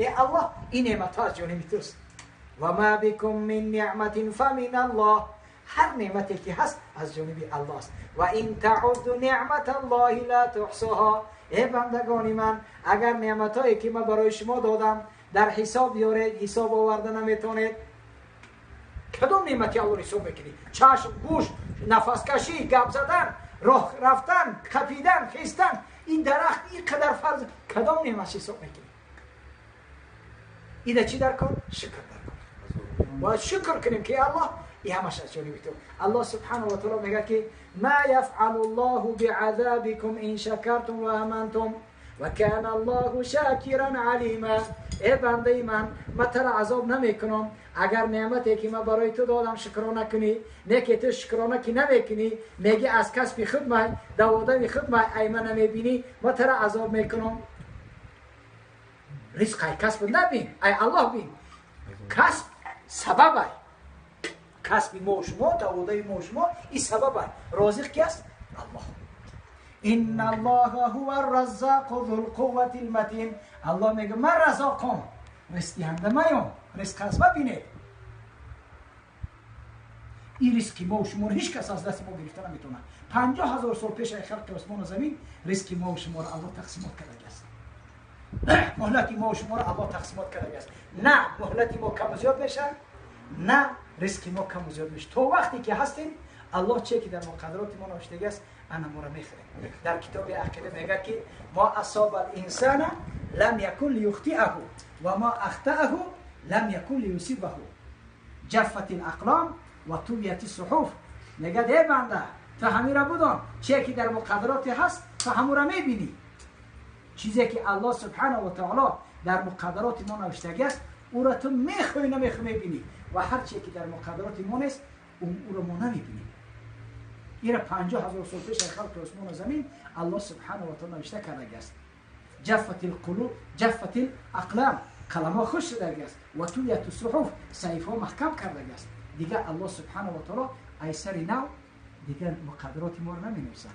ای الله این نعمت ها از جانب توست. و ما بكم من نعمت فمن الله، هر نعمتی که هست از جانب الله است. و این تعد نعمت الله لا تحصوها، ای بندگان من اگر نعمتایی که من برای شما دادم در حساب بیارید، حساب آورده نمیتونید. کدام نعمتی الله رو حساب میکنی؟ چشم، گوش، نفس کشی، گپ زدن، راه رفتن، خپیدن، خیستن، این درخت، این قدر فرض، کدام نعمت حساب میکنی؟ ایده چی در کار؟ شکر در کار. باید شکر کنیم که الله این همش از جانب تو. الله سبحانه و تعالی میگه که ما یفعل الله بعذابکم ان شکرتم و آمنتم و کان الله شاکرا علیما. ای بنده من، من تو را عذاب نمیکنم اگر نعمتی که من برای تو دادم شکرانه کنی، نه که تو شکرانه که نمیکنی، میگی از کسب خود من، دوادم خود من، ای من نمیبینی، من تو را عذاب میکنم. رزق ای کسب نبین، ای الله بین. کسب سبب ای، کسب ما و شما، دواده ما و شما این سبب ای. رازق کی است؟ الله. ان الله هو الرزاق ذو القوة المتین. الله میگه من رزاقم، رزق دهنده مایم، رزق از ما بینید. این رزق ما و شما هیچ کس از دست ما گرفته نمیتونه. 50,000 سال پیش از خلق آسمان و زمین رزق ما و شما را الله تقسیمات کرده است. مهلت ما و شما را الله تقسیمات کرده است. نه مهلت ما کم و زیاد میشه، نه رزق ما کم و زیاد میشه. تا وقتی که هستیم الله چه که در مقدرات ما نوشته است انا ما را میخره. در کتاب عقیده میگه که ما اصاب الانسان لم یکن لیخطئه و ما اخطأه لم یکن لیصیبه جفت الاقلام و طویت الصحف. میگه ای بنده تو همین را بدان، چه که در مقدرات هست تو همون را میبینی. چیزی که الله سبحانه و تعالی در مقدرات ما نوشته است او را تو میخوای نمیخوای میبینی، و هر چی که در مقدرات ما نیست او را ما نمیبینیم. این را 50,000 سال پیش از خلق آسمان و زمین الله سبحانه و تعالی نوشته کرده است. جفت القلوب، جفت الاقلام، قلم‌ها خشک شده است، و طویت الصحف، صحیفه‌ها محکم کرده است. دیگه الله سبحانه و تعالی ای سر نو دیگه مقدرات ما را نمینویسه.